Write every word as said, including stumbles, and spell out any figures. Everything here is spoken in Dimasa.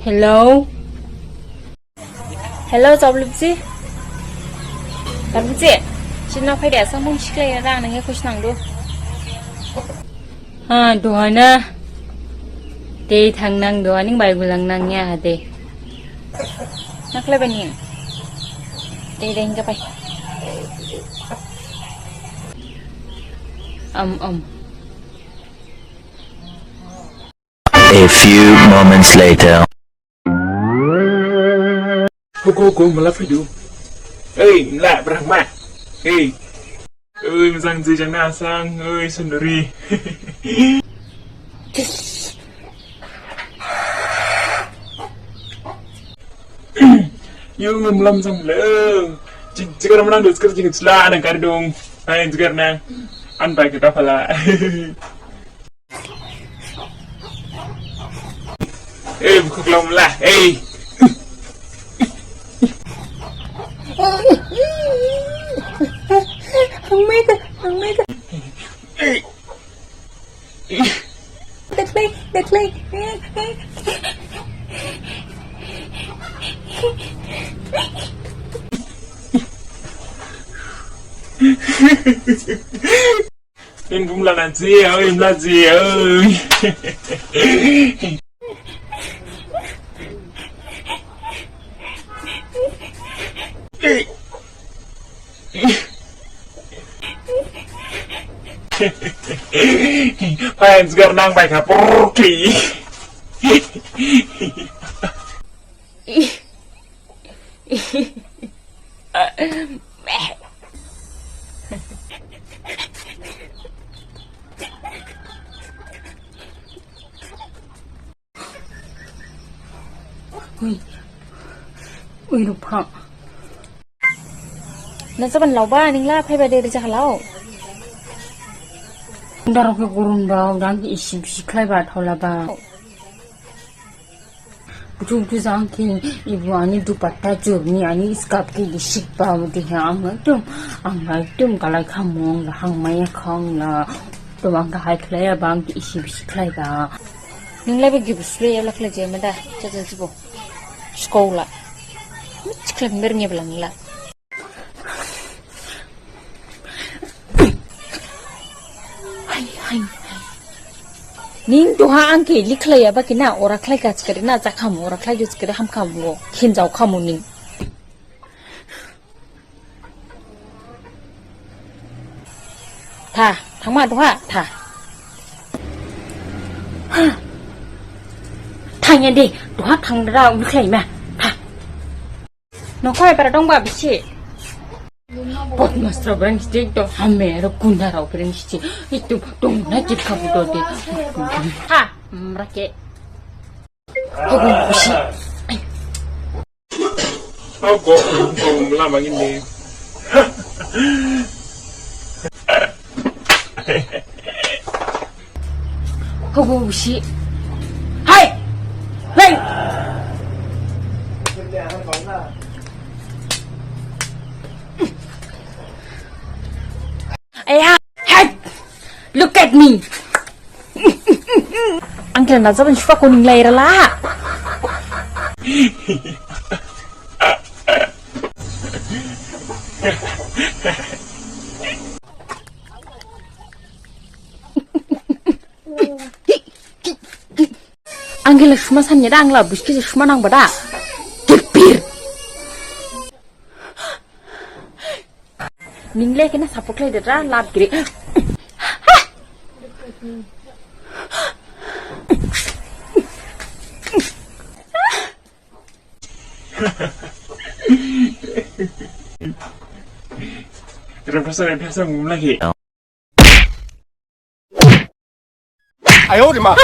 Hello. Hello, Jablibji. Jablibji. Sini phai de, samung siklai ya, ang nang khe khusi nangdu. Ha, duha na. De thang nang duha ning bai gulang nang ya ha de. Naklai bani. De de hingga pai. Am am. A few moments later. Hugo, Hugo, mala phaidu. Ei, mala, Brahma. Ei. Oi, mojang je jang na sang, oi, Sundari. Yo, mala mojang le. Jing, jigar manang do, jigar jing sila nang kardung. Ai, jigar nang. An bai kita pala. Eh, buka kelam lah. Eh. Ang mega, ang mega. Deklai, deklai. Nin bum la na je, oi, bum la je, oi. Fans gar nang bai ka porki. Ui. Ui, Rupha. Na saban laoba, ning la phaiba de rija khalao. Darok khe gurun ba, dang isi bisi khlaiba thaolaba. Buju buju jang khe ibu ani dupatta jurni ani iskap khe di sikba mudi he ang ekdom ang ekdom kalai khamung la hangmaya khang la. Ekdom ang kahai khlaiya ba ang isi bisi khlaiba. Ning la be gibi sule ya la khlai je mada jaja jibo. Skola. Michkhlai ber nge blang la. Hai, hai, hai. Ning duha ang khe likhlaiya ba khe na ora khlai ka chikari na jakhamu ora khlai ju chikari hamkhamu khinjao khamu ning. Tha, thangma duha, tha. Ha. Thangya de, duha thangdra likhlai ma. Tha. Nokhai para dongba bisi. Botmas rao breng siti ekdom hamya rao gunda rao breng siti. Ekdom dong na jit khabu do de. Ha, mrake. Hugo bisi. Hugo, Hugo, mala mangin de. Hugo bisi. Hai! Hai! Aya, hai! Look at me! Ang khe na jaban suka ko ning lai rala. Ang khe la suma sanya da, ang la buski se suma nang ba da. Kipir. Ning le kena sapuk le dera lap giri. Rempasa, rempasa, ngum lagi. 哎呦我的妈！